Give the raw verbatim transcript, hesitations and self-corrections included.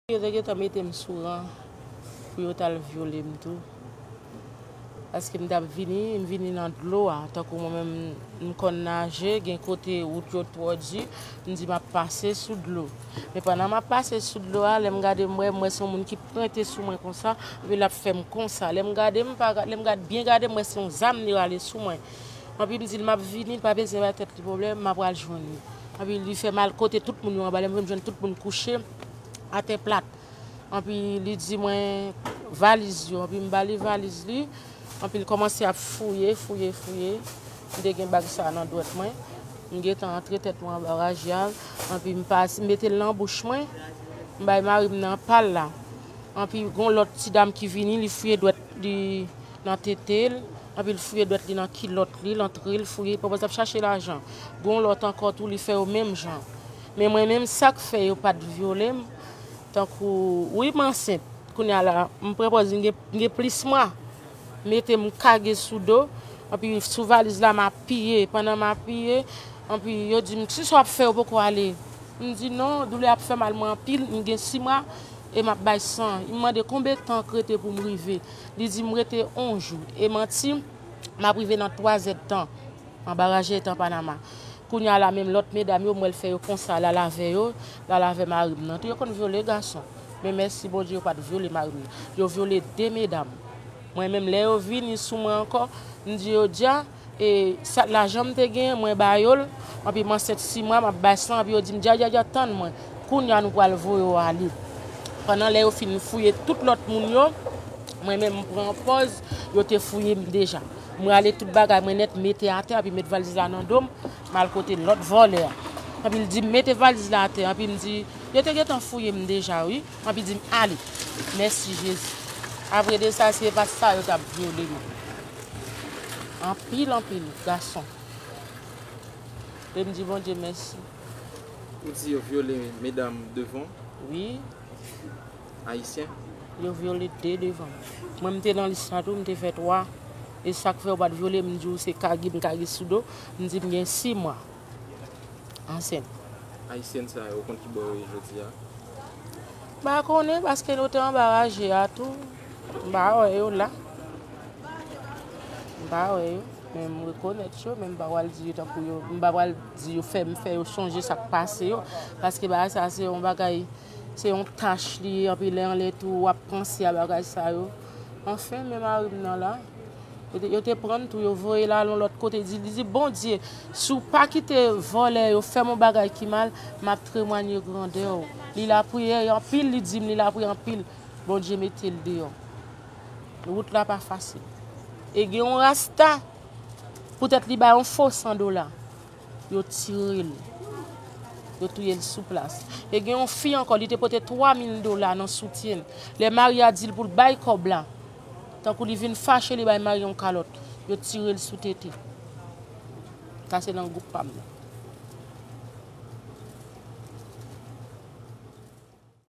Yo te gentan mete m sou ran pou yo t al vyole m tou. Paske m t ap vini, m vini nan dlo a. Tankou mwen menm, m konn naje, gen kote wout yo twò di, m di m ap pase sou dlo. Men pandan m ap pase sou dlo a, lè m gade m wè, m wè se yon moun ki pwente sou mwen konsa, epi l ap fè m konsa. Lè m gade m, pa, lè m gad, byen gade m, wè se yon zam li rale sou mwen. Anpi m di l m ap vini, l pa bezwen bay tèt li pwoblèm, m ap pral jwenn li. Anpi li fè m al kote tout moun yo anba, lè m rive m jwenn tout moun kouche atè plat. Anpi li di mwen valiz yo, anpi m ba li valiz li, anpi l kòmanse ap fouye, fouye, fouye. M te gen bag sa nan dwèt mwen. M gentan antre tèt mwen anba raje a, anpi m pas, m mete l nan bouch mwen. M bay mari m nan pa l la. Anpi gon lòt ti dam ki vini, li fouye dwèt li nan tete l, anpi l fouye dwèt li nan kilòt li, l antre l fouye, pwòpòz ap chache lajan. Gon lòt ankò tou, li fè yo menm jan. Men mwen menm, sa k fè yo pa t vyole m, tankou, wi, m ansent. Kounye a la, m pran pòz, m gen, m gen plis mwa. Mete m kage sou do, anpi sou valiz la, m apiye. Pandan m apiye, anpi yo di m, "Kisa w ap fè, ou poko ale?" M di, "Non, doulè ap fè mal mwen anpil, m gen sis mwa, e m ap bay san." M mande, "Konbyen tan k rete pou m rive?" Li di m rete yon jou. E manti, m ap rive nan twazè d tan. Anba raje etan Panama. Kounye a la, menm lòt medam yo, m wè l fè yo konsa, l al avè yo, l al avè mari m nan tou. Yo konn vyole gason. Men mèsi Bondye, yo pa t vyole mari m nan. Yo vyole de medam. Mwen menm, lè yo vini sou mwen ankò, m di yo dja, e sa, lajan m te genyen, mwen ba yo l, anpi m ansent sis mwa, m ap bay san, anpi yo di m, "Dja, dja, dja, tann mwen. Kounye a, nou pral voye w ale." Pandan lè yo fin fouye tout lòt moun yo, mwen menm, m pran pòz, yo te fouye m deja. M rale tout bagay mwen nèt, mete atè, anpi met valiz la nan do m, m al kote lòt vòlè a. Anpi l di m, "Mete valiz la atè," anpi m di, "Yo te gentan fouye m deja, wi." Anpi di m, "Ale." Mèsi Jezi. Apre de sa, se pa sa yo t ap vyole m. Anpil, anpil, gason. E m di Bondye mèsi. Ou di yo vyole medam devan? Wi. Ayisyen? Yo vyole de devan m. Mwen, m te nan lis la tou, m te fè twa. E sa k fè yo pa t vyole m, m di w se kage m kage sou do. M di m gen sis mwa ansent. Ayisyèn sa yo, ou konn ki bò yo ye jodi a? M pa konnen, paske nou te anba raje a tou. M pa wè yo la. M pa wè yo. Men m rekonèt yo, men m pa pral di yo tankou yo. M pa pral di yo fè m fè yo sonje sa k pase yo. Paske bagay sa se yon bagay, se yon tach li ye, anpi lè anlè tou w ap panse a bagay sa yo. Anfen, men mari m nan la. Yo te, yo te pran l tou, yo voye l al yon lòt kote. Di, li di, "Bondye, si w pa kite vòlè yo fè m yon bagay ki mal, m ap temwanye grandè w." Li lapriyè anpil, li di m, li lapriyè anpil. Bondye mete l deyò. Wout la pa fasil. E gen yon rasta, poutèt li bay yon fo san dola, yo tire l. Yo touye l sou plas. E gen yon fi ankò, li te pote twa mil dola nan soutyen l. Lè mari a di l pou l bay kòb la, tankou li vin fache, li bay mari yon kalòt. Yo tire l sou tete. Sa se nan gwoup pa m nan.